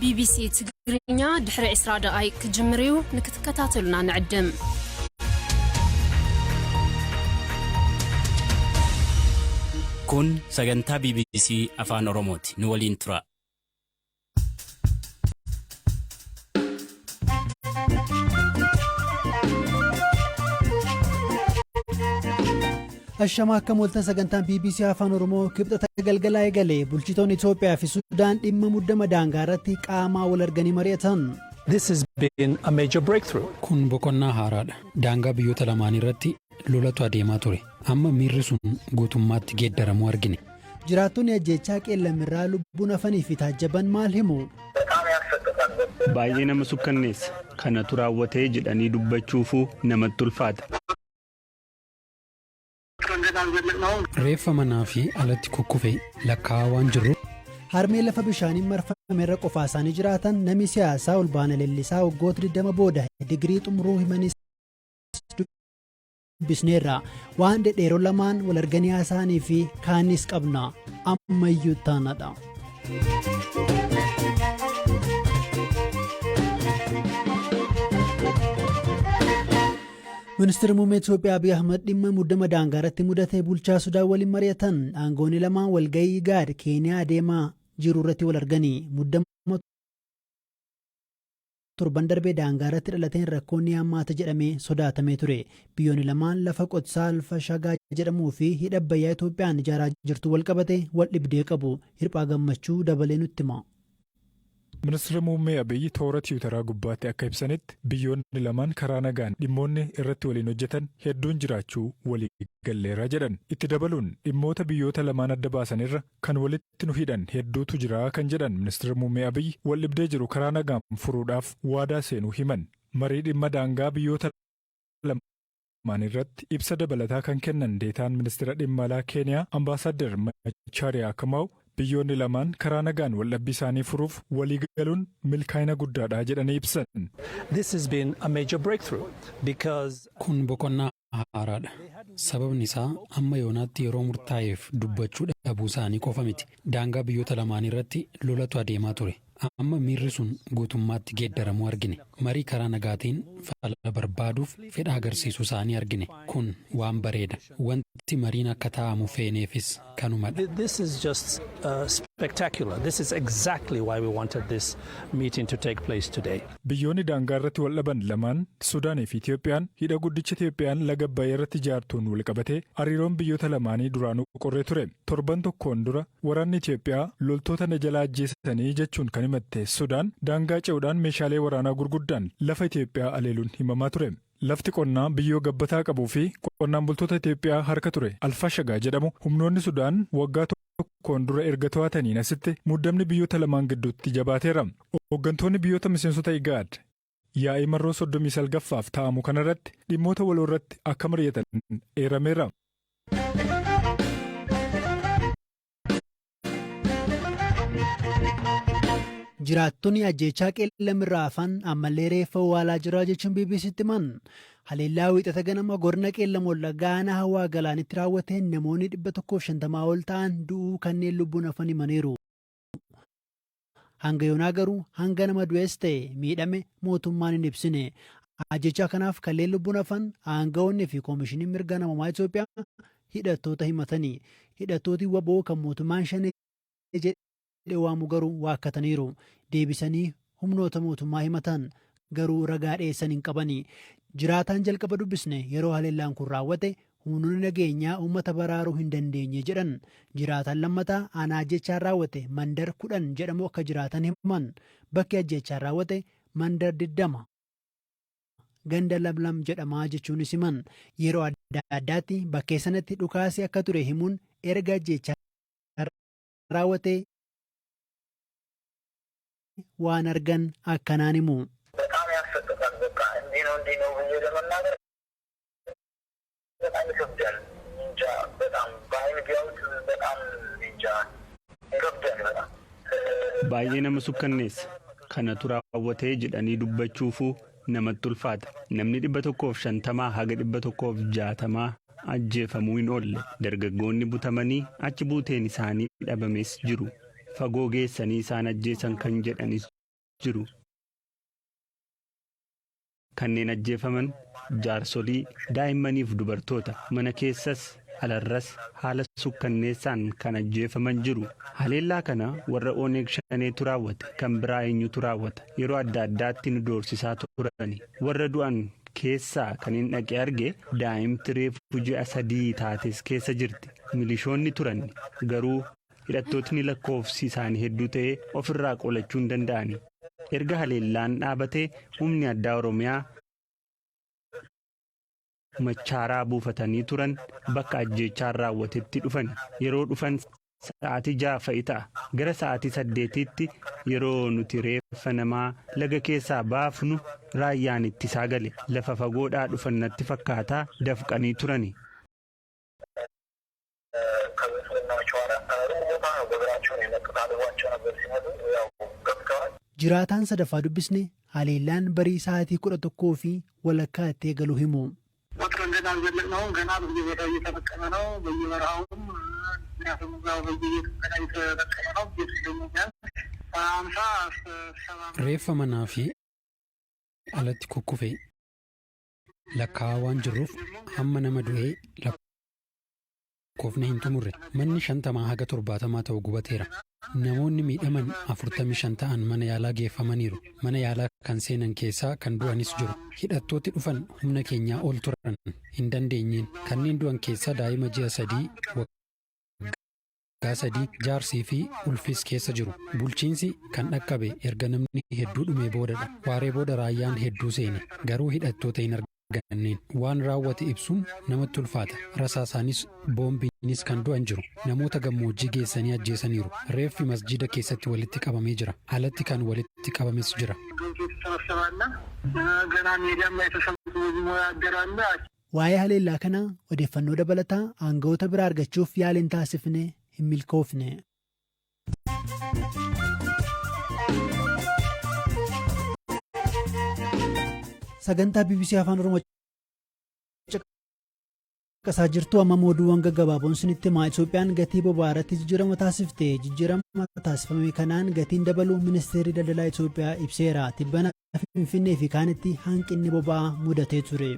ቢቢሲ ትግርኛ ድሕሪ 20 ደቓይቅ ክጅምር እዩ። ንክትከታተሉና ንዕድም። Kun sagantaa BBC Afaan Oromooti. Nu waliin tura. Ashama, akkam ooltan? Sagantaan BBC Afaan Oromoo Kibxata galgalaa eegale. Bulchitoonni Itoophiyaa fi Sudaan dhimma muddama daangaa irratti qaamaa wal arganii mari'atan. This has been a major breakthrough. Kun boqonnaa haaraadha. Daangaa biyyoota lamaan irratti lolatu adeemaa ture. Amma miirri sun guutummaatti geeddaramuu argine. Jiraattonni ajjeechaa Qeellamirraa lubbuun hafanii fi taajjaban maal himu? Baay'ee nama sukkanneessa. Kanatu raawwatee jedhanii dubbachuufuu namatti ulfaata. Reeffa manaa fi alatti kukkufe lakkaa'aa waan jirru. Harmee lafa bishaaniin marfame irra qofaa isaanii jiraatan, namni siyaasaa Olbaana Leellisaa waggoota 20 booda digirii xumuruu himanis dubbisneerra. Waan dhedheeroo lamaan wal arganii haasa'anii fi kaanis qabna. Ammayyuu taanadha. Ministeerri Muummee Itoophiyaa Abiy Ahmad dhimma muddama daangaa irratti mudate bulchaa Sudaan waliin mari'atan. Aangoonni lamaan walgahii IGAD Keeniyaa adeemaa jiru irratti wal arganii, muddama torban darbee daangaa irratti dhalateen rakkoon ni hammaata jedhamee sodaatamee ture. Biyyoonni lamaan lafa qotisaa Alfashagaa jedhamuu fi hidha Abbayyaa Itoophiyaan ijaaraa jirtu wal qabate wal dhibdee qabu. Hirphaa Gammachuu dabalee nutti hima. Ministeerri Muummee Abiyyi toora Tiwutaraa gubbaatti akka ibsanitti, biyyoonni lamaan karaa nagaan dhimmoonni irratti waliin hojjetan hedduun jiraachuu walii galleerra jedhan. Itti dabaluun, dhimmoota biyyoota lamaan adda baasanirra kan walitti nu hidhan hedduutu jira kan jedhan Ministeerri Muummee Abiyyi, wal dhibdee jiru karaa nagaan furuudhaaf waadaa seenuu himan. Marii dhimma daangaa biyyoota lamaan irratti ibsa dabalataa kan kennan deetaan ministeera dhimma alaa Keeniyaa, Ambaasaadder Machaariyaa Kamaaw, biyyoonni lamaan karaa nagaan waldhabbii isaanii furuuf walii galuun milkaa'ina guddaadha jedhanii ibsan. This has been a major breakthrough because Kun boqonnaa haaraadha. Sababni isaa amma yoonaatti yeroo murtaa'eef dubbachuu dhabuu isaanii qofa miti. Daangaa biyyoota lamaan irratti lolatu adeemaa ture. Amma miirri sun guutummaatti geeddaramuu argine. Marii karaa nagaatiin fala barbaaduuf fedha agarsiisuu isaanii argine. Kun waan bareeda. Wanti mariin akka taa'amu feeneefis kanumadha. This is just spectacular. This is exactly why we wanted this meeting to take place today. Biyyoonni daangaa irratti wal dhaban lamaan, Sudaanii fi Itiyoophiyaan, hidha guddicha Itiyoophiyaan laga Abbayyaa irratti ijaartuun wal qabatee hariiroon biyyoota lamaanii duraanuu qorree ture. Torban tokkoon dura waraanni Itiyoophiyaa loltoota na jalaa ajjeesanii jechuun kan himatte Sudaan, daangaa ce'uudhaan meeshaalee waraanaa gurguddaan lafa Itiyoophiyaa aleeluun himamaa ture. Lafti qonnaa biyyoo gabbataa qabuu fi qonnaan bultoota Itiyoophiyaa harka ture Alfashagaa jedhamu humnoonni Sudaan waggaa tokkoon dura erga to'ataniin asitti muddamni biyyoota lamaan gidduutti jabaateera. Hooggantoonni biyyoota miseensota IGAD yaa'ii marroo 39ffaaf taa'amu kanarratti dhimmoota waloo irratti akka mari'atan eerameera. Jiraattonni ajjeechaa Qeellamirraa hafan ammallee reeffa awwaalaa jira jechuun BBCtti himan. Haleellaa Wiixata ganama godina Qeellam Wallaggaa aanaa Hawwaa Galaanitti raawwateen namoonni 150 ol ta'an du'uu kanneen lubbuun hafan himaniiru. Hanga yoonaa garuu hanga nama du'es ta'e miidhame mootummaan hin ibsine. Ajjechaa kanaaf kanneen lubbuun hafan, aanga'oonni fi koomishiniin mirga namoomaa Itoophiyaa hidhattoota himatanii. Hidhattooti WBO kan mootummaan Shanee jedhee waamu garuu waakkataniiru. Deebisanii humnoota mootummaa himatan, garuu ragaa dhiyeessan hin qabani. Jiraataan jalqaba dubbisne yeroo haleellaan kun raawwate humnoonni nageenyaa uummata baraaruu hin dandeenye jedhan. Jiraataan lammataa aanaa ajjechaan raawwate mandar 10 jedhamu akka jiraatan himan. Bakki ajjechaan raawwate mandar 20 ganda Lamlam jedhamaa jechuunis himan. Yeroo adda addaatti bakkee sanatti dhukaasi akka ture himuun, erga ajjechaan raawwate waan argan akkanaan himu. በጣም ያሰቅቃል። በቃ እንዲህ ነው እንዲህ ነው ብዬ ለመናገር በጣም ይከብዳል። እንጃ፣ በጣም በአይን ቢያዩት በጣም እንጃ፣ ይከብዳል በጣም። Baay'ee nama sukkanneessa. Kanatu raawwatee jedhanii dubbachuufuu namatti ulfaata. Namni 150 haga 160 ajjeefamuu hin oolle. Dargaggoonni butamanii achi buuteen isaanii dhabames jiru. Fagoo geessanii isaan ajjeesan kan jedhanis jiru. Kanneen ajjeefaman jaarsolii, daa'immaniif dubartoota. Mana keessas alarras haala sukkanneessaan kan ajjeefaman jiru. Haleellaa kana warra Oneeg Shaneetu raawwate. Kan biraa eenyutu raawwata? Yeroo adda addaatti nu doorsisaa turani. Warra du'an keessaa kan hin dhaqe arge daa'imti reefu ji'a 3 taates keessa jirti. Milishoonni turan garuu hidhattootni lakkoofsi isaanii hedduu ta'ee ofirraa qolachuu hin danda'ani. Erga haleellaan dhaabatee humni addaa Oromiyaa Machaaraa buufatanii turan bakka ajjeechaan raawwatetti dhufan. Yeroo dhufan sa'aatii 6 fa'i ta'a. Gara sa'aatii 8tti yeroo nuti reeffa namaa laga keessaa baafnu raayyaan ittisaa gale. Lafa fagoodhaa dhufan natti fakkaataa dafqanii turani. Jiraataan sadaffaa dubbisne haleellaan barii sa'aatii 11:30 tti eegaluu himu. Reeffa manaa fi alatti kukkufe lakkaa'aa waan jirruuf hamma nama du'ee lakkoofne hin xumurre. Manni 50 haga 70 ta'u gubateera. Namoonni miidhaman 45 ta'an mana yaalaa geeffamaniiru. Mana yaalaa kan seenan keessaa kan du'anis jiru. Hidhattooti dhufan humna keenyaa ol turan. Hin dandeenyeen. Kanneen du'an keessaa daa'ima ji'a 3, waggaa 3, jaarsii fi ulfis keessa jiru. Bulchiinsi kan dhaqqabe erga namni hedduu dhumee boodadha. Waaree booda raayyaan hedduu seene. Garuu hidhattoota hin arganneen. Waan raawwate ibsuun namatti ulfaata. Rasaasaanis boombiinis kan du'an jiru. Namoota gammoojjii geessanii ajjeesaniiru. Reeffi masjiida keessatti walitti qabamee jira. Alatti kan walitti qabames jira. Waa'ee haleellaa kanaa odeeffannoo dabalataa aanga'oota biraa argachuuf yaaliin taasifne hin milkoofne. Sagantaa BBC Afaan Oromoo caqasaa jirtu. Amma oduuwwan gaggabaaboon sinitti himaa. Itoophiyaan gatii boba'aa irratti jijjiirama taasifte. Jijjiirama taasifame kanaan gatiin dabaluu ministeerri daldalaa Itoophiyaa ibseera. Tibbana Finfinnee fi kaanitti hanqinni boba'aa mudatee ture.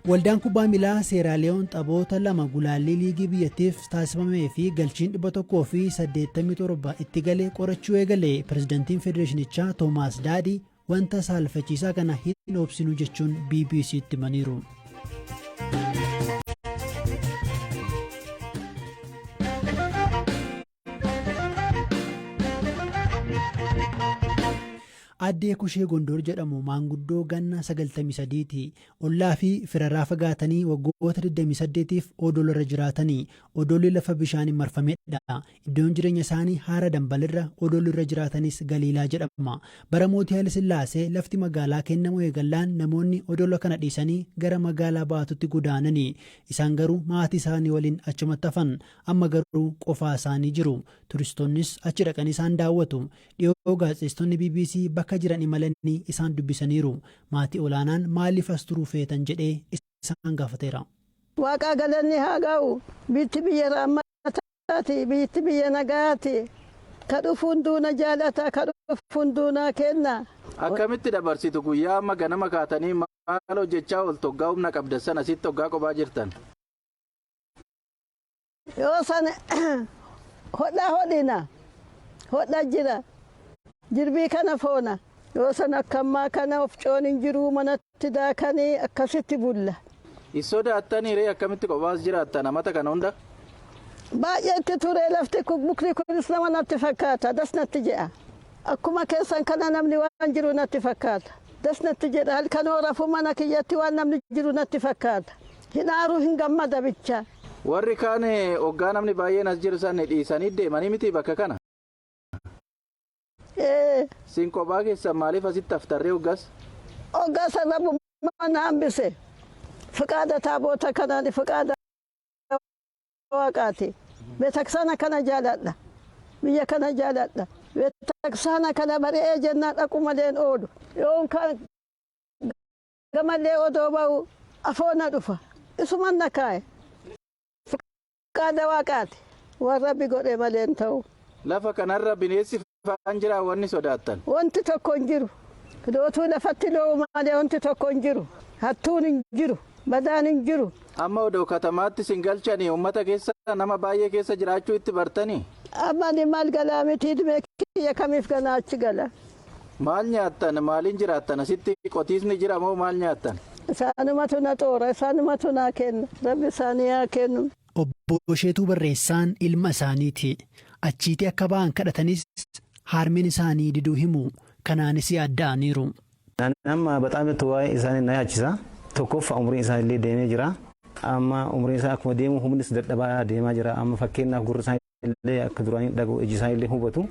Waldaan kubbaa miilaa Seeraaliyoon taphoota 2 gulaallii liigii biyyattiif taasifamee fi galchiin 187 itti gale qorachuu eegale. Pirezidantiin federeeshinichaa Toomaas Daadii wanta saalfachiisaa kana hin obsinu jechuun BBC'tti himaniiru. Aaddee Kushee Gondor jedhamu maanguddoo ganna 93ti. Ollaa fi firarraa fagaatanii waggoota 28f odolarra jiraatani. Odolli lafa bishaaniin marfamedha. Iddoon jireenya isaanii Haara Dambalirra, odolli irra jiraatanis Galiilaa jedhama. Bara mootii Hayilasillaasee lafti magaalaa kennamuu eegallaan namoonni odola kana dhiisanii gara magaalaa Baatutti godaanani. Isaan garuu maatii isaanii waliin achumatti hafan. Amma garuu qofaa isaanii jiru. Turistoonnis achi dhaqanii isaan daawwatu. Dhiyoo gaazexeessitoonni bbc bakka jiran imalanii isaan dubbisaniiru. Maatii olaanaan maaliif as turuu feetan jedhee isaan gaafateera. Waaqaa galanni haa ga'u. Biitti biyya raammataati, biitti biyya nagayaati. Ka dhufu hunduu na jaalata, ka dhufu hunduu naa kenna. Akkamitti dabarsitu guyyaa amma ganama kaatanii maal hojjechaa ooltu hoggaa humna qabdan sana asitti hoggaa qophaa jirtan? Yoo san hodhaa hodhina, hodha jira, jirbii kana foona. Yoo san akka ammaa kana ofcoon hin jiru, manatti daakanii akkasitti bulla. Hin sodaattanii ree akkamitti kophaas jiraattan amata kana hunda? Baay'ee itti ture lafti kun mukni kunis nama natti fakkaata das natti jedha. Akkuma keessan kana namni waan jiru natti fakkaata. Das natti jedha halkan hoo rafu mana kiyyatti waan namni jiru natti fakkaata. Hin aaru hin gammada bicha. Warri kaan oggaa namni baay'een as jiru san dhiisanii deemanii mitii bakka kana? Ee. Sin kophaa keessan maaliif asitti haftan ree hoggas? Hoggaa san Rabbuma na hambise. Fiqaada taaboota kanaani fiqaada Waaqaati. Beetaksaana kana jaaladha. Biyya kana jaaladha. Beetaksaana kana bari'ee jennaan dhaqu malee hin oolu. Yoon kaan gamallee odoo ba'u afoo na dhufa. Isuman na kaa'e. Fiqaada Waaqaati. Waan Rabbi godhe malee hin ta'u. Lafa kanarra bineensi faan jiraa wanni sodaattan? Wanti tokko hin jiru. Lootuu lafatti loo'u malee wanti tokko hin jiru. Hattuun hin jiru. Badaan hin jiru. Amma odoo katamaatti isin galchanii uummata keessa nama baay'ee keessa jiraachuu itti bartanii? Amma ani maal galaa miti ilmee kiyya kamiif ganaa achi gala. Maal nyaattan maaliin jiraattan asitti qotiisni jira moo maal nyaattan? Isaanumatu na xoora isaanumatu naa kenna rabbi isaanii haa kennu. Obbo Isheetuu Barreessaan ilma isaaniiti. Achiitii akka ba'an kadhatanis harmeen isaanii diduu himu. Kanaanis yaadda'aniiru. Amma በጣም waa'ee isaanii na yaachisa. Tokkoffaa umriin isaanii illee deemee jira. Amma umriin isaa akkuma deemu humnis dadhabaa deemaa jira. Amma fakkeenyaaf gurri isaanii illee akka duraanii dhaga'u iji isaanii illee hubatu.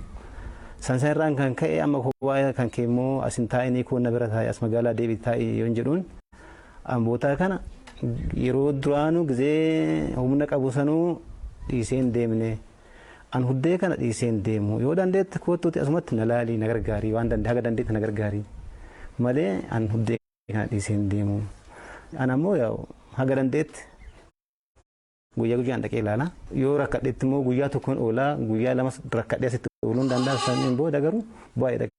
San irraan kan ka'e amma kophaa kan ka'e immoo asin taa'anii koo na bira taa'e as magaalaa deebi taa'e yoon jedhuun amboota kana yeroo duraanuu gizee humna qabu sanuu dhiisee hin deemne. An huddee kana dhiisee hin deemu yoo dandeette kottuuti asumatti na laalii na gargaarii waan dandee haga dandeette na gargaarii malee an huddee kana dhiisee hin deemu. An ammoo haga dandeette guyyaa guyyaan dhaqee ilaala. Yoo rakkadheetti immoo guyyaa tokkoon oolaa guyyaa lamas rakkadhee asitti ooluu hin danda'a saniin booda garuu baay'ee dhaqee.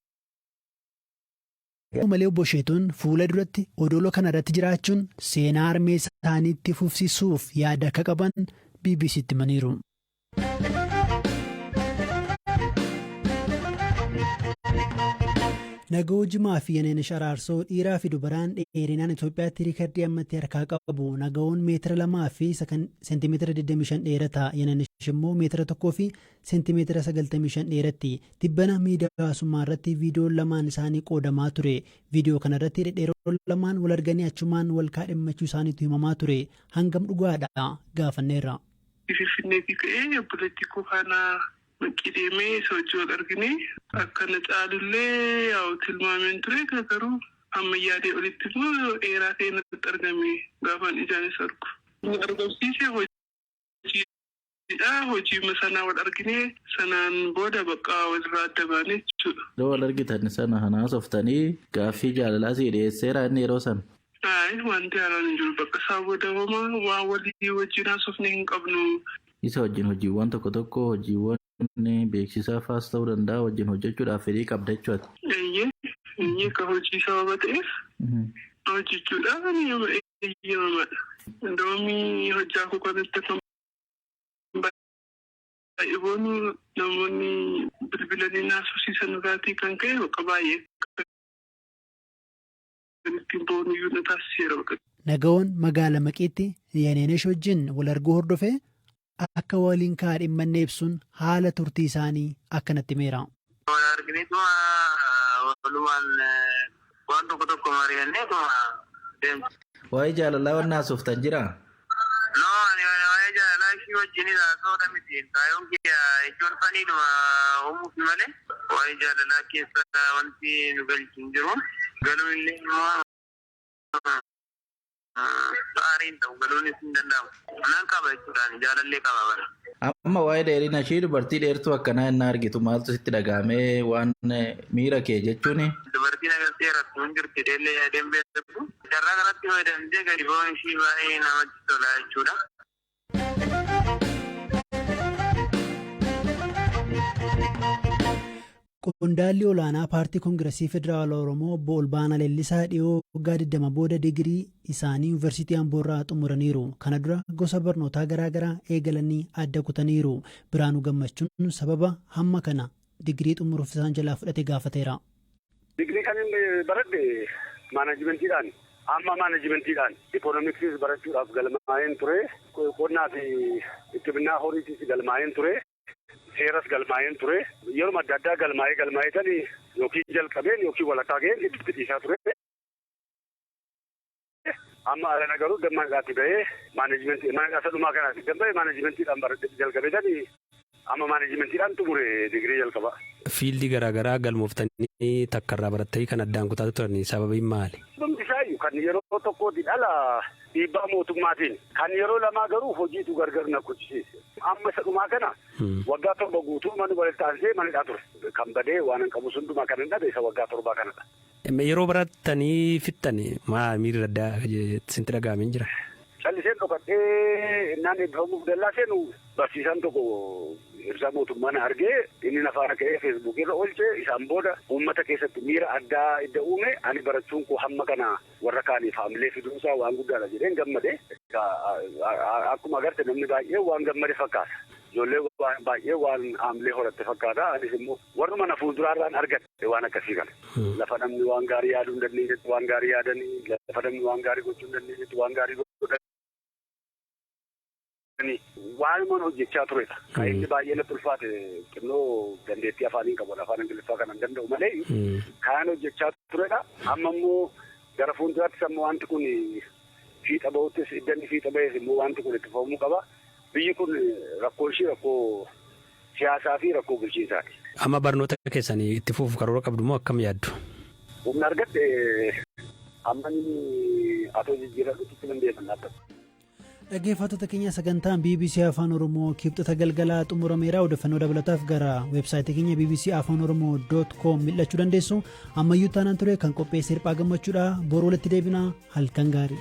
Malee obbo Isheetuun fuula duratti odola kana irratti jiraachuun seenaa harmee isaaniitti fufsiisuuf yaada akka qaban BBCtti himaniiru. Nagoo Jimaa fi Yeneenesh Araarsoo dhiiraa fi dubaraan dheerinaan Itoophiyaatti riikardii ammatti harkaa qabu. Nagaoon meetira 2 fi seentimeetira 25 dheerata. Yeneenesh immoo meetira 1 fi seentimeetira 95 dheeratti. Tibbana miidiyaa hawaasummaa irratti viidiyoon lamaan isaanii qoodamaa ture. Viidiyoo kana irratti dhedheeroon lamaan wal arganii achumaan wal kaadhimmachuu isaaniitu himamaa ture. Hangam dhugaadha gaafanneerra. Finfinneetii ka'ee obboleettii koo faana Maqii deemee isa wajjin wal argine akka na caalullee yaa'u tilmaameen ture garuu amma yaadee olitti immoo dheeraa ta'e natti argame gaafan ijaan isa argu. Inni argamsiise hojiidha. Hojii sanaa wal argine sanaan booda bakka walirraa adda baane jechuudha. Yeroo wal argitan sana hanaasoftanii gaaffii jaalalaa sii dhiyeesseera inni yeroo sana. Ayi wanti haaraan hin jiru bakka isaa booda homaa waan walii wajjin haasofne hin qabnu. Isa wajjin hojiiwwan tokko tokko hojiiwwan beeksisaa faas ta'uu danda'a wajjin hojjechuudhaaf fedhii qabda jechuudha. Eeyyee eeyyee ka hojii sababa ta'eef hojjechuudhaaf eeyyamamaadha. Doomii hojjaa koo kanatti kan baay'ee boonu namoonni bilbilanii naasofsiisan irraatii kan ka'e bakka baay'ee kan ittiin boonu iyyuu na taasiseera bakka. Nagaoon magaala Maqiitti Yeneenesh wajjin wal arguu hordofee akka waliin kaadhimmanne ibsuun haala turtii isaanii akkanatti himeera. Wal argineetuma walumaan waan tokko tokko mari'anneetuma deemte. Waa'ee jaalalaa wanni haasoftan jiraa? No, ani waa'ee jaalalaa ishii wajjinis haasa'uudha miti. Kaayoon kiyya jechuun faniidhuma uumuuf malee waa'ee jaalalaa keessa wanti nu galchu hin jiru. Galuu illee immoo gaarii hin ta'u galuunis hin danda'amu. Nan qaba jechuudhaan jaalallee qaba bara. Amma waa'ee dheerina ishii dubartii dheertuu akkanaa inni argitu maaltu sitti dhaga'amee waan miira kee jechuun. Dubartiin agartee rattuun jirti dheellee yaadeen beektu. Carraa kanatti fayyadamtee gadi ba'uun ishii baay'ee namatti tola jechuudha. Qondaalli olaanaa paartii Koongiresii Federaalaa Oromoo obbo Olbaanaa Leellisaa dhiyoo waggaa 20 booda digirii isaanii Yuunivarsiitii Amboorraa xumuraniiru. Kana dura gosa barnootaa garaa garaa eegalanii adda kutaniiru. Biraanuu Gammachuun sababa hamma kana digirii xumuruuf isaan jalaa fudhate gaafateera. Digirii kan inni baradhe maanaajimentiidhaan. Amma maanaajimentiidhaan ikoonomiksiis barachuudhaaf galmaa'een ture. Qonnaa fi itti horiitiis galmaa'een ture. Seeras galmaa'een ture. Yeroo adda addaa galmaa'ee galmaa'ee tani yookiin jalqabeen yookiin walakkaa ga'een itti dhiisaa ture. Amma alana garuu gammaadhaatti ba'ee maanajimentii mana dhumaa kanaatti gamba'ee maanajimentiidhaan baradhe jalqabee tani amma maanajimentiidhaan xumure digirii jalqaba. Fiildii garaagaraa galmooftanii takka irraa barattanii kan addaan kutaa turanii sababiin maali? Dhumti isaayyuu kan yeroo tokkooti dhala dhiibbaa mootummaatiin kan yeroo lamaa garuu hojiitu gargar na kuchisiise. Amma isa dhumaa kana waggaa 7 guutuu manni walitti aansee manidhaa ture. Kan badee waan hin qabu hundumaa kan hin dhabe isa waggaa 7 kanadha. Yeroo barattanii fixxan maa miirri addaa isinitti dhaga'amee jira? Calliseen dhokadhee innaan eebbifamuuf dallaa seenu barsiisaan tokko ibsaa mootummaa na argee, inni na faana ka'ee Feesbuukii irra oolchee. Isaan booda uummata keessatti miira addaa idda uume. Ani barachuun koo hamma kana warra kaaniif haamilee fiduunsaa waan guddaadha jedheen gammade. Akkuma agarte namni baay'ee waan gammade fakkaata. Ijoollee baay'ee waan haamilee horatte fakkaata. Anis immoo warruma na fuulduraarraan argadhe waan akkasii kana. Lafa namni waan gaarii yaaduu hin dandeenyetti waan gaarii yaadanii, lafa namni waan gaarii gochuu hin dandeenyetti waan gaarii godhanii waanuma hojjechaa turedha. Kan inni baay'ee natti ulfaate xinnoo dandeettii afaanii qabu, afaan Ingiliffaa kana hin danda'u malee kan hojjechaa turedha. Amma immoo gara fuulduraattis amma wanti kun fiixa bahuttis, iddanni fiixa bahes immoo wanti kun itti fufamuu qaba. Biyyi kun rakkoo ishii rakkoo siyaasaa fi rakkoo bulchiinsaati. Amma barnoota keessanii itti fufuuf karoora qabdu moo akkam yaaddu? Humna argadhe amma inni atoo jijjiirradhutti nan deeman dhaabbata. Dhaggeeffattoota keenya, sagantaan BBC Afaan Oromoo Kibxata galgalaa xumurameera. Odeeffannoo dabalataaf gara weebsaayitii keenya bbcafaanoromoo.com mil'achuu dandeessu. Ammayyuu taanaan ture kan qopheesse Hirphaa Gammachuudha. Boru walitti deebina, halkan gaarii.